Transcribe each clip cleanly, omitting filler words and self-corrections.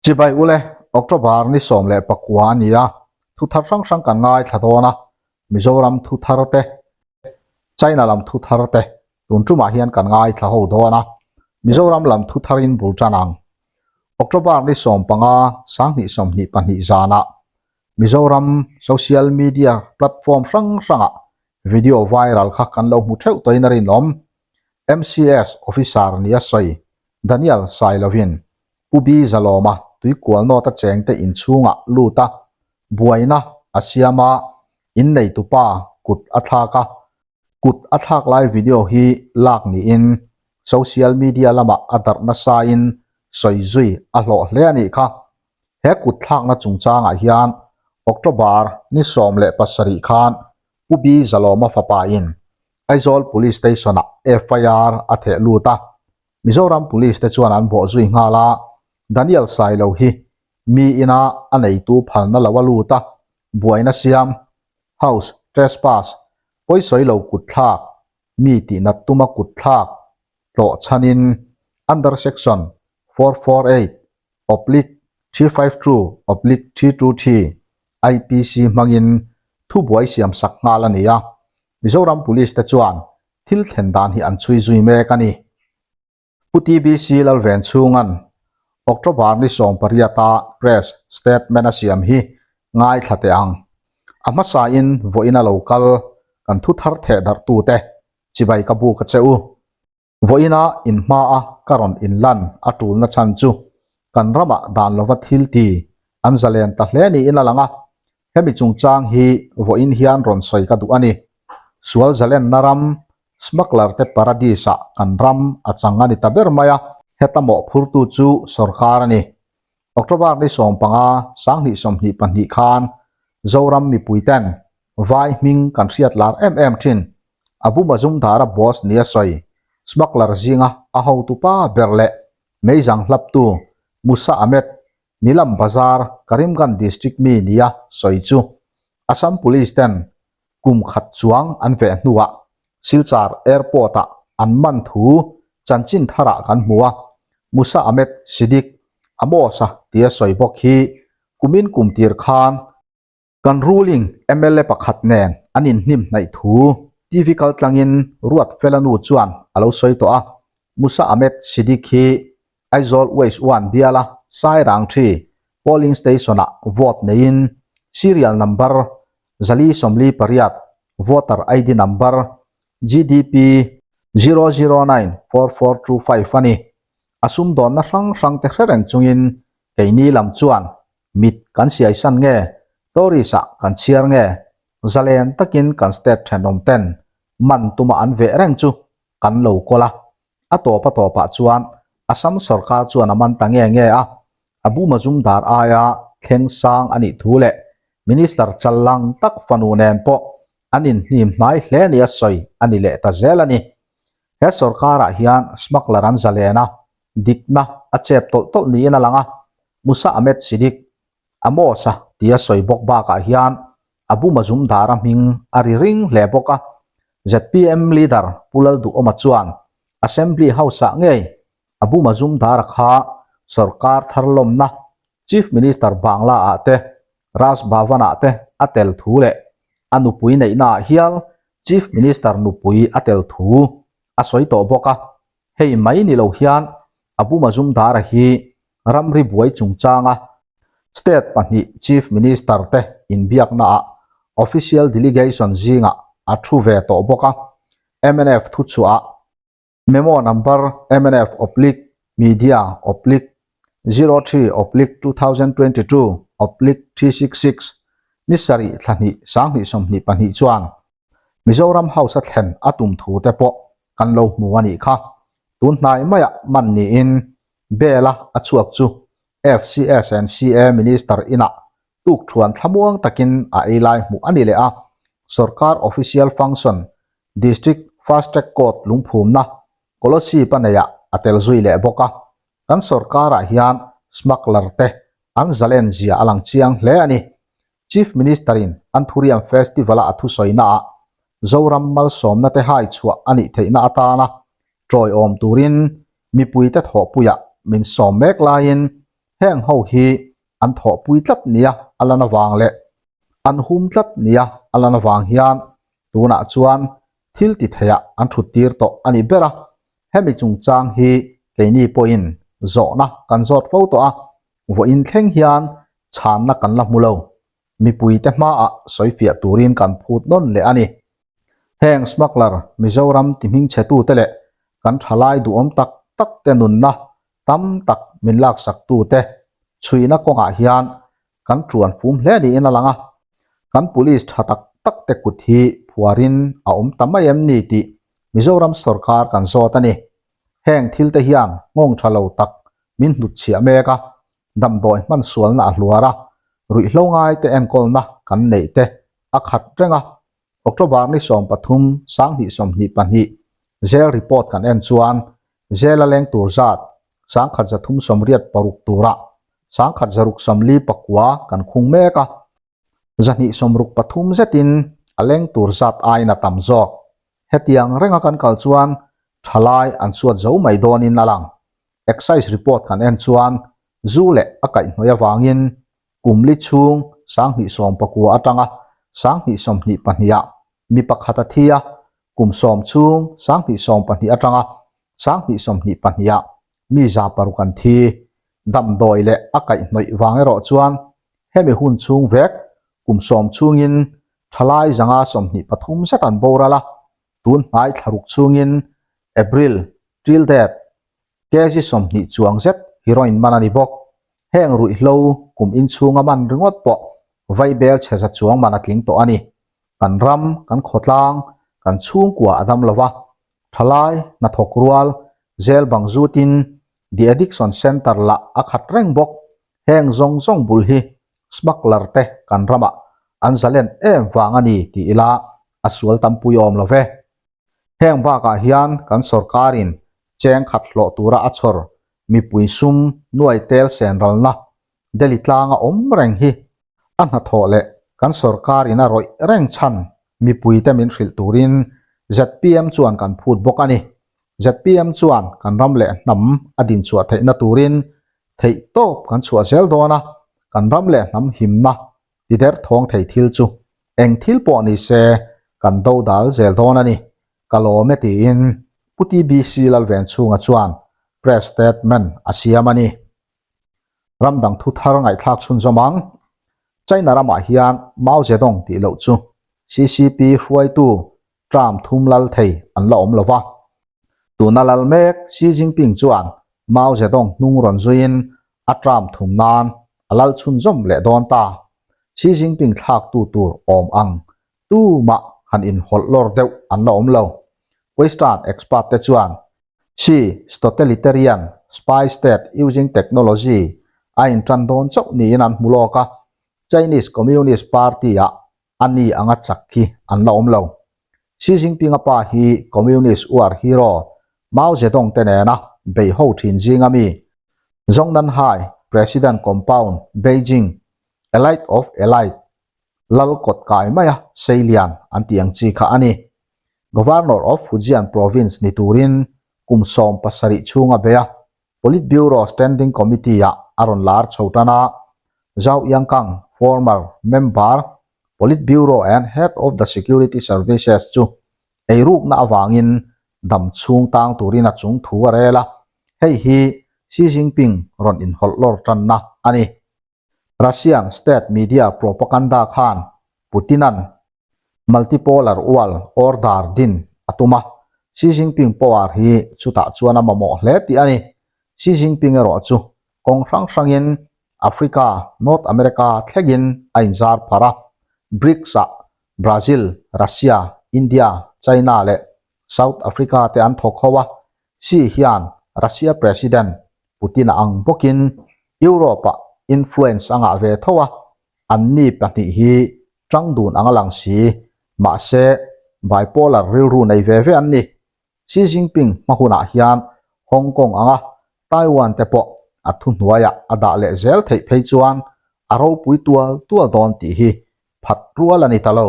Chibai ule, October ni 19 a ni a, thu thar hrang hrang kan ngaithla dawn a, Mizoram thu thar te, China lam thu thar te tun tumah hian kan ngaithla ho dawn a, Mizoram lam thu tharin bul tan ang. October ni 15, 2022 zanah Mizoram social media platform hrang hrangah video viral kha kan lo hmu theuh tawhin a rinawm. MCS officer nia sawi Daniel Sailovin Pu B Zalawma tuikual nawta chengte inchhungah lut a, buaina a siam a, inneitupa kut a thlak a. Kut a thlak lai video hi lak niin social media lamah a darh nasain sawi zui a hlawh hle a nih kha. He kut thlakna chungchangah hian October ni 17 khan Pu B Zalawma fapain Aizawl Police Station-ah FIR a theh lut a, Mizoram Police te chuan an bawh zui nghal a, Daniel Sailo hi mi ina a neitu phalna lo a lut a, buaina siam, house trespass, pawisawi lo kutthlak, mi tihnat tuma kutthlak tlawh chhanin under section 448 oblique 352 oblique 323 IPC hmangin thubuai siamsak nghal a ni a, Mizoram Police te chuan thil thlen dan hi an chhui zui mek a ni. Pu TBC Lalven chhunga'n October ni 18 a press statement a siam hi ngaithla teh ang. A hmasain vawiin a lo kal kan thu thar theh darhtute chibai ka buk a che u. Vawiina inhmaa ka rawn inlan a tulna chhan chu kan ramah dan lova thil ti an zalen ta hle niin a lang a, hemi chungchang hi vawiin hian rawn sawi ka duh a ni. Sual zalenna ram, smuggler te paradise ah kan ram a chang a ni ta ber mai a, heta mawhphurtu chu sorkar a ni. October ni 15, 2022 khan Zoram mipuiten Vai hming kan hriat lar em em thin. Abu Mazumdar-a boss nia sawi, smuggler zinga a hotupa ber leh meizang hlaptu Musa Ahmed, Nilam Bazar, Karimganj district mi nia sawi chu Assam Police ten kum khat chuang an veh hnuah Silchar Airport-ah an man thu chanchin tharah kan hmu a, Musa Ahmed Siddique, Amos-a tia sawi bawk hi kumin kum tir khan Kan ruling mla pakhat nen an inhnim hnaih thu TV kaltlangin Ruat Fela nu chuan a lo sawi tawh a, Musa Ahmed Siddique hi Aizawl West One biala Sairang Thi polling station-ah vote neiin serial number 448, voter ID number GDP 0094425 a ni. A sumdawnna hrang hrangte hre reng chungin keini lam chuan Mit kan siaisan nge? Tourist ah kan chhiar nge? Zalen takin kan state thenawm ten man tuma an veh reng chu kan lo kawl a. A tawp a tawpah chuan Assam sorkar chuan a man ta nge nge a. Abu Mazumdar aia thleng sang a nih thu leh Minister challang tak fanu nen pawh an inhnim hnai hle nia sawi a ni leh ta zel a ni. He sorkarah hian smuggler an zalen a, dikna a chep tawlh tawlh niin a lang a, Musa Ahmed Siddique, Amos-a tia sawi bawk bakah hian Abu Mazumdar-a hming a ri ring hle bawk a, zpm leader Pu Lalduhawma chuan Assembly House-ah ngei Abu Mazumdar-a kha sorkar thar lawmna Chief Minister Bangla-ah te, Raj Bhavan-ah te a tel thu leh a nupui neihnaah hial Chief Minister nupui a tel thu a sawi tawh bawk a. Hei mai ni lo hian Abu Mazumdar-a hi ramri buai chungchanga state pahnih Chief Minister te inbiaknaah official delegation zingah a thu ve tawh bawk a, mnf thuchhuah memo number mnf oblique media oblique 03 oblique 2022 oblique 366 ni sarih thla hnih 2022 chuan Mizoram House a thlen a tum thu te pawh kan lo hmu a nih kha. Tun hnai maiah man niin bail-a a chhuak chu FCS and CA Minister inah tukthuan thlamuang takin a ei lai hmuh a ni leh a, Sorkar Official Function District Fast Track Court lungphumna Kolasib a neiah a tel zui leh bawk a. Kan sorkarah hian smuggler te an zalen zia a lang chiang hle a ni. Chief Minister-in Anthurium Festival-a a thusawi-naah Zoram malsawmna te hai chhuah a nih theihna atana tawiawm turin mipuite thawhpuiah min sawm mek laiin Heng ho hi an thawhpui tlat nia a lan avang leh an hum tlat nia a lan avang hian tunah chuan thil ti theiah an thut tir tawh a ni ber a. Hemi chungchang hi keini pawhin zawhna kan zawt fo tawh a, vawiin thleng hian chhanna kan la hmu lo. Mipuite hmaah sawifiah turin kan phut nawn leh a ni. Heng smuggler Mizoram ti hmingchhetute leh kan thalai duhawm tak tak te nunna tam tak min laksaktute chhuihna kawngah hian kan tuan fum hle niin a lang a. Kan police tha tak tak te kut hi phuarin a awm ta mai em ni tih Mizoram sorkar kan zawt a ni. Heng thil te hian nghawng tha lo tak min hnutchhiah mek a, damdawi hman sualna a hluar a, ruihhlo ngaite enkawlna kan neih te a khat reng a. October ni 13, 2022 jail report kan en chuan jail a leng tur zat 1386 turah 1644 kan khung mek a, 263 zetin a leng tur zat aiin a tam zawk. Hetiang renga kan kal chuan thalai an suat zo mai dawnin a lang. Excise report kan en chuan zu leh a kaihhnawih avangin kum li chhung 2019 atanga 2022 ah mi pakhat a thi a, kum sawm chhung 2022 atanga 2022 ah mi 600 an thi. Damdawi leh a kaihhnawih vang erawh chuan hemi hun chhung vek kum sawm chhungin thalai 123 zet an boral a, tun hnai thlaruk chhungin April till date kg 20 chuang zet heroin man a ni bawk. Heng ruihhlo kum inchhunga man ringawt pawh vaibel chhe za chuang man a tling tawh a ni. Kan ram, kan khawtlang, kan chhungkua a dam lo va, thalai, hnathawk rual, zel bang zutin The Addiction Centre lah a khat reng bawk. Heng zawng zawng bul hi smuggler te kan ramah an zalen em vang a ni tih ila a sual tampui awm lo ve. Heng bakah hian kan sorkarin cheng khat hlawh tura a chhawr mipui sum nuai tel sen ralna Delhi tlanga awm reng hi a hnathawh leh kan sorkarin a rawih reng chhan mipuite min hrilh turin zpm chuan kan phut bawk a ni. Zpm chuan kan ram leh hnam a dinchhuah theihna turin theih tawp kan chhuah zel dawn a, kan ram leh hnam himna ti der thawng thei thil chu eng thil pawh ni se kan do dal zel dawn a ni. Ka lawm e tiin Pu TBC Lalvenchhunga chuan press statement a siam a ni. Ram dang thu thar ngaihthlak chhunzawm ang. China ramah hian Mao Zedong tih loh chu CCP hruaitu term thum lal thei an la awm lo va. Tuna lal mek Xi Jinping chuan Mao Zedong hnung rawn zuiin a term thum nan a lal chhunzawm leh dawn ta. Xi Jinping thlaktu tur awm ang tumah han inhawlh lawr deuh an la awm lo. Western expert te chuan Xi totalitarian spy state using technology a intan dawn chauh niin an hmu lawk a, Chinese Communist Party-ah a ni anga chak hi an la awm lo. Xi Jinping-a pa hi Communist war hero Mao Zedong te nena bei ho thin zinga mi Zhongnanhai President Compound, Beijing, Elite of Elite, lal kawt kai maia Seilian an tih ang chi kha a ni. Governor of Fujian Province ni turin kum 17 chhunga bei a, Politburo Standing Committee-ah a rawn lar chho tan a, Zhao Yangkang, former member, Politburo and Head of the Security Services chu eirukna avangin dam chhung tang turin a chung thu a rel a, hei hi Xi Jinping rawn inhawlh lawr tanna a ni. Russian state media propaganda khan Putin-a'n multipolar world order din a tum a, Xi Jinping power hi chutah chuan a mamawh hle tih a ni. Xi Jinping erawh chu kawng hrang hrangin Africa, North America thlengin a inzar pharh a, BRICS-ah Brazil, Russia, India, China leh South Africa te an thawk ho a, Xi hian Russia President Putin-a ang bawkin Europe-ah influence a ngah ve tho a, anni pahnih hi tang dun ang a lang si, mahse bipolar rilru nei ve ve an ni. Xi Jinping hma hunah hian Hong Kong anga Taiwan te pawh a thuhnuaiah a dah leh zel theih phei chuan a ropui tual tual dawn tih hi phat rual a ni ta lo.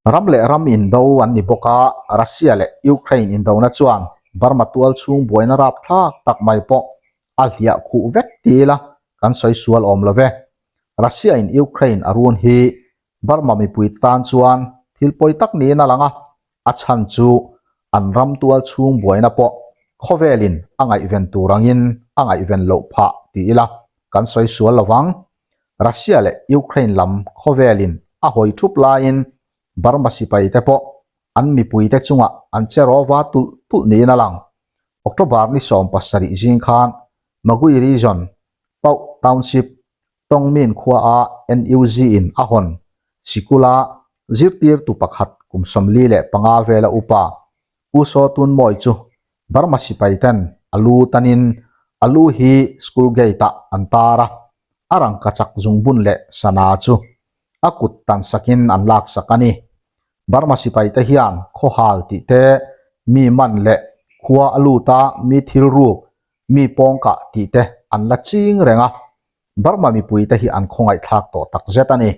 Ram leh ram indo an ni bawk a, Russia leh Ukraine indona chuan Burma tual chhung buaina rapthlak tak mai pawh A hliah khuh vek ti ila kan sawi sual awm lo ve. Russia in Ukraine a run hi Burma mipui tan chuan thil pawi tak niin a lang a, a chhan chu an ram tual chhung buaina pawh khawvelin a ngaihven tur angin a ngaihven loh phah ti ila kan sawi sual lo vang. Russia leh Ukraine lam khawvelin a hawi thup laiin Burma sipai te pawh an mipuite chungah an che rawva tulh tulh niin a lang. October ni 17 zing khan Magui Region, Pauh Township, Tongmin khuaa NUG in a hawn sikula zirtirtu pakhat kum 45 vela upa U Saw Tun Mawi chu Burma sipai ten a lu tanin a lu hi school gate ah an tar a, a rangkachak zungbun leh sana chu a kut tan sakin an laksak a ni. Burma sipai te hian khawhal tih te, mi man leh khua a lut a mi thil ruk, mi pawngkah tih te an la ching reng a. Burma mipui te hi an khawngaihthlak tawh takzet a ni.